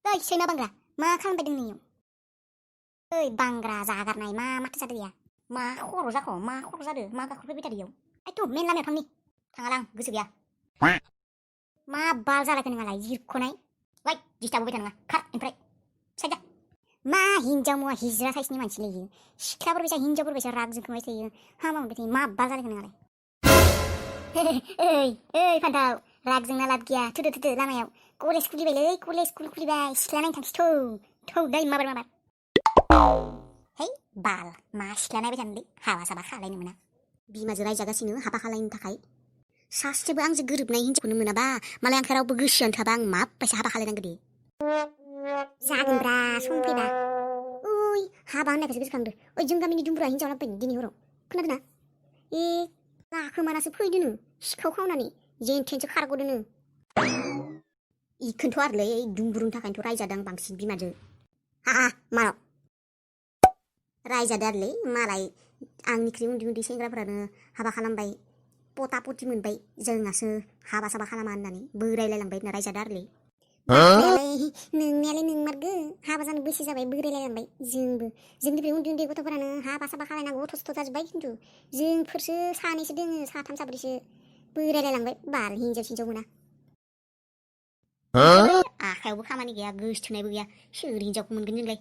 ओइ सैमा बांग्रा मा खालामबाय दं नोंनियाव? ओइ बांग्रा जागारनाय मा माथो जादो या? मा खर' जाखो? मा खर' जादो? मा गाखो फैबाय थादो इयाव? आयथ' मेन लामायाव थांनि। थाङालां गोसो गैया। मा बाल जालायखो नोंहालाय जिरख'नाय? वाइ दिस्टार्ब होबाय थानाङा खार ओमफ्राय साइड जा। मा हिन्जाव मुवा हिज्रा साइसनि मानसिलै इयो? सिख्लाफोर बायसा हिन्जावफोर बायसा राग जोंखांबाय थायो। हामा मोनबाय थायो। मा बाल जालायखो नोंहालाय? ओइ फान्थाव राग जोंना लाब गैया। थुदो लामायाव। कलेज खुलिबायलै कलेज स्कुल खुलिबाय। सिख्ला नायनो थांसै थौ दै माबार। है बाल मा सिख्ला नायबाय थानोलै हाबा साबा खालायनो मोना। बिमाजों रायजागासिनो हाबा खालायनो थाखाय। सासेबो आंजों गोरोबनाय हिन्जावखौनो मोनाबा मालाय आंखौ रावबो गोसोआनो थाबा आं माबायसा हाबा खालायनांगौ दे। जागोनब्रा सम फैबा। ओइ हाबा होननायखौसो गोसोखांदो। ओइ जों गामिनि दुमब्रुआ हिन्जाव लाबोबाय दिनै हराव। खोनादोंना? लाखोमानासो फैदोनो सिखाव खावनानै जेन थेनसो खारग'दोनो। इखोन्थ' आरोलै दुमब्रुनि थाखायनोथ' रायजादों बांसिन बिमाजों। मायाव रायजादो आरोलै मालाय आंनिख्रुइ उन्दै सेंग्राफोरानो हाबा खालामबाय पटा पटि मोनबाय जोंहासो हाबा साबा खालामा होननानै बोरायलायलांबाय होनना रायजादो आरोलै। नोंनियालाय नोंमारगो हाबा जानो बैसो जाबाय बोरायलायलांबाय। जोंनिफ्राय उन्दै गथ'फोरानो हाबा साबा खालायना गथ' सथ' जाजोब्बाय। खिन्थु जोंफोरसो सानैसो दोङो साथाम साब्रैसो बोरायलायलांबाय बाल हिन्जाव सिन्जाव मोना। आखायावबो खामानि गैया गोसथोनायबो गैया सोर हिन्जावखौ मोनगोन जोंलाय।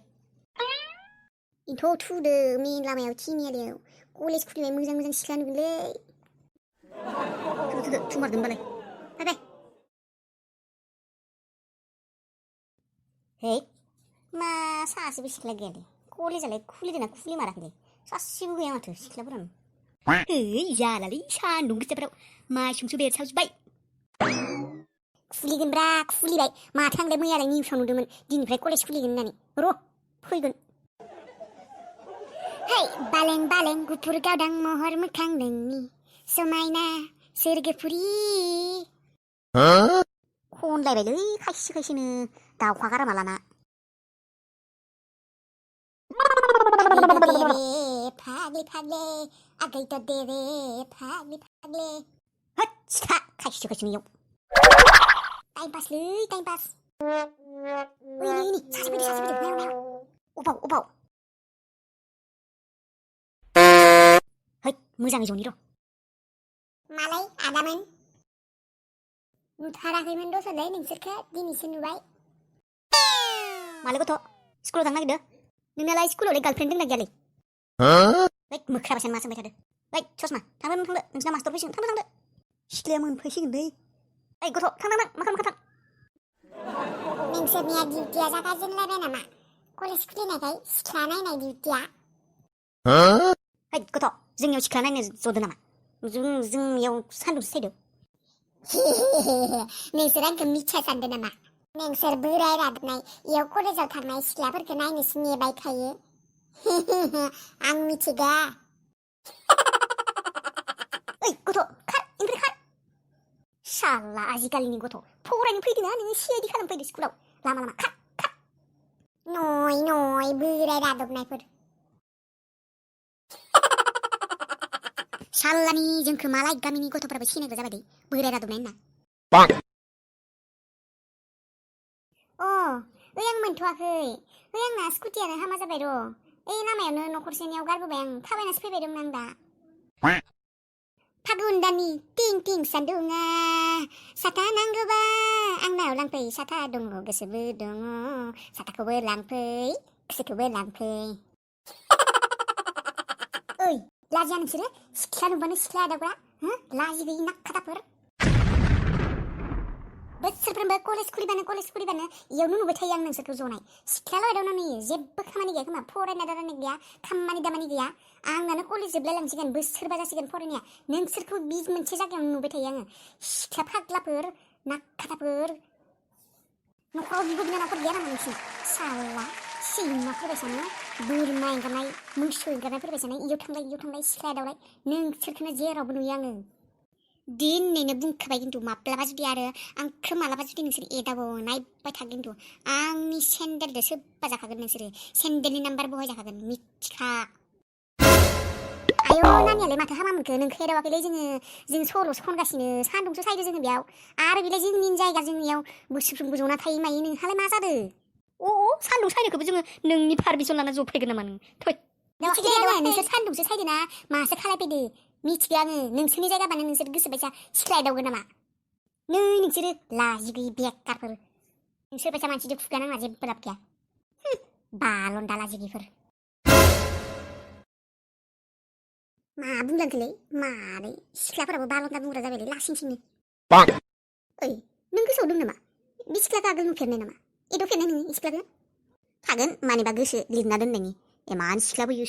इन्थ' थुदो मेन लामायाव थिनियालियाव कलेज खुलिबाय मोजां सिख्ला नुगोनलै। थुमारदो होनबालाय फै। हे मा सासेबो सिख्ला गैयालै कलेजालाय खुलिदोंना खुलिमाराखैलै सासेबो गैया माथो सिख्लाफोरानो। जालालै सान्दुं गोसाफ्राव माइसुंसो बेरसावजोब्बाय। खुलिगोनब्रा खुलिबाय माथो आंलाय मैयालाय निउसाव नुदोंमोन दिनैनिफ्राय कलेज खुलिगोन होननानै। र' फैगोन। है बालें गुफुर गावदां महर मोखां नोंनि समायना सोरगोफुरि। खनलायबायलै खायसेनो दाउखा गारामा लाना। फाग्ले आगैथ' देरे फाग्ले होद सिखा खायसेनो इयाव टाइम पास। सासे फैदो नायाव अबाव है मोजाङै जनि र'। मालाय आदामोन नुथाराखैमोन दस'लै नोंसोरखो दिनैसो नुबाय। मालाय गथ' स्कुलाव थांनो नागिरदो? नोंनालाय स्कुलावलाय गार्लफ्रेन्ड दंना गैयालै? मोख्रा बायसा मा सोंबाय थादो? ससमा थांदो नोंसिना मास्टर फैसिगोन थांदो। सिख्लाया मोनफैसिगोनलै। गथ' थां मा खालामखो थां। नोंसोरनिया डिउटिया जागायजेनलायबाय नामा? कलेज खुलिनायखाय सिख्ला नायनाय डिउटिया? गथ' जोंनियाव सिख्ला नायनो जदो नामा? जोंनियाव सान्दुंसो सायदो। नोंसोर आंखौ मिथिया सानदों नामा? नोंसोर बोराय रादनाय इयाव कलेजाव थांनाय सिख्लाफोरखौ नायनोसो नेबाय थायो। आं मिथिगा। गथ' खार साला आजिखालिनि गथ' फरायनो फैदोंना नोङो सिआइडि खालामनो फैदो स्कुलाव लामा खार नय बोराय रादबनायफोर। सालानि जोंखौ मालाय गामिनि गथ'फोराबो सिनायग्रा जाबाय दे बोराय रादबनाय होनना। आं मोनथ'वाखै। आंना स्कुटियानो हामा जाबाय र'। लामायावनो न'खरसेनियाव गारबोबाय आं थाबायनासो फैबाय दंमोन आं दा। फागुन दाननि टिं सान्दुङा साथा नांगौबा आंनाव लांफै साथा दङ गोसोबो दङ साथाखौबो लांफै गोसोखौबो लांफै। लाजिया नोंसोरो सिख्ला नुबानो सिख्ला आदावग्रा लाजि गैयि नाखादाफोर। बोसोरफ्रोमबो कलेज खुलिबानो इयावनो नुबाय थायो आं नोंसोरखौ जनाय सिख्लाल' आदावना नुयो जेबो खामानि गैया खोमा फरायनाय दारायनाय गैया खामानि दामानि गैया। आंनानो कलेज जोबलायलांसिगोन बोसोरबा जासिगोन फरायनाया नोंसोरखौ बि मोनसे जायगायावनो नुबाय थायो आङो सिख्ला फाग्लाफोर नाखादाफोर। न'खराव बिब' बिनानावफोर गैया नामा नोंसिना? साला सैमाफोरबायसानो बोरमा एंगारनाय मोसौ एंगारनायफोरबायसानो इयाव थांलाय सिख्ला आदावलाय नोंसोरखौनो जेरावबो नुयो आङो। दिनैनो बुंखाबाय खिन्थु माब्लाबा जुदि नोंसोर एदावो नायबाय था खिन्थु आंनि सेन्देलजों सोबबा जाखागोन नोंसोरो सेन्देलनि नाम्बार बहाय जाखागोन मिथिखा। आयौ नानियालाय माथो हामा मोनखो नोंखौ एदावाखैलै जों सल'सो खनगासिनो सान्दुंसो सायदो जोङो बेयाव आरो बेलाय जोंनि जायगा जोंनियाव बोसोरफ्रोमबो जना थायो मायो नोंहालाय मा जादो? सान्दुं सायनायखौबो जोङो नोंनि पारमिसन लाना जफायगोन नामा नों थै मिथिगौ आङो नोंसोर सान्दुंसो सायदोना मासो खालायफैदो मिथिगौ आङो नोंसोरनि जायगाबानो नोंसोर गोसोबायसा सिख्ला एदावगोन नामा नै नोंसोरो लाजि गैयि बेकारफोर नोंसोर बायसा मानसिजों खुगा नांना जेबो लाब गैया बालन्दा लाजि गैयिफोर मा बुंलांखोलै मादै सिख्लाफोराबो बालन्दा बुंग्रा जाबायलै लासिंसिंनो ओइ नों गोसोआव दं नामा बे सिख्लाखौ आगोल नुफेरनाय नामा एदावफेरनाय नोङो इ सिख्लाखौ थागोन मानिबा गोसो लिरना दोननायनि एमान सिख्ला फैयो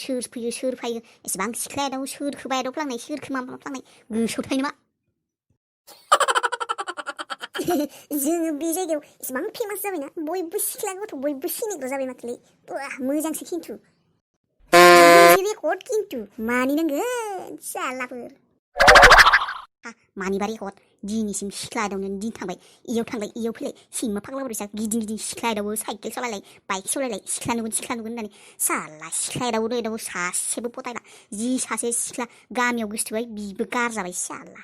सोर फैयो एसेबां सिख्ला एदाव सोरखौबा एदावफ्लांनाय सोरखौ माबाफ्लांनाय गोसोआव थायो नामा जोङो बे जायगायाव इसेबां फेमास जाबायना बयबो सिख्ला गथ' बयबो सिनायग्रा जाबाय माथोलै मोजांसो खिन्थु रेकर्ड खिन्थु मानिनांगोन सालाफोर मानिबा रेकर्ड दिनैसिम सिख्ला एदावनानै दिन थांबाय इयाव फैलाय सिमा फाग्ला बोरैसा गिदिं गिदिं सिख्ला एदावो साइकेल सालायलाय बाइक सालायलाय सिख्ला नुगोन होननानै साला सिख्ला एदावो सासेबो पटायला जि सासे सिख्ला गामियाव गोसोथोबाय बिबो गारजाबाय साला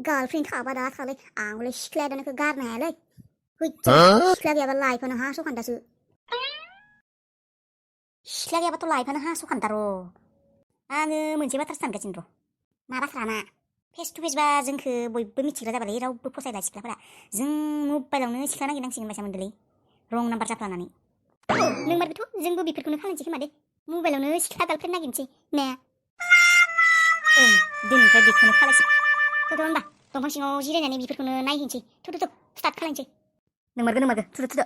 गार्लफ्रेन्ड थाबा दा थालाय आंलाय सिख्ला एदावनायखौ गारनो हायालै सिख्ला गैयाबा लाइफानो हास'खान्दासो सिख्ला गैयाबाथ' लाइफानो हास'खान्दा र' आङो मोनसे बाथ्रा सानगासिनो र' मा बाथ्रा मा फेस टु फेस बा जोंखौ बयबो मिथिग्रा जाबालै रावबो फसायला सिख्लाफोरा जों मबाइलावनो सिख्ला नागिरनांसिगोन बायसा मोनदोंलै रं नाम्बार जाफ्लानानै नोंमारगोथ' जोंबो बेफोरखौनो खालामनोसै खोमा दे मबाइलावनो सिख्ला गार्लफ्रेन्ड नागिरनोसै ने ओं दिनैनिफ्राय बेखौनो खालायसै थ'थ' होनबा दंफां सिङाव जिरायनानै बेफोरखौनो नायहैनोसै थु स्टार्ट खालायनोसै नोंमारगो थुदो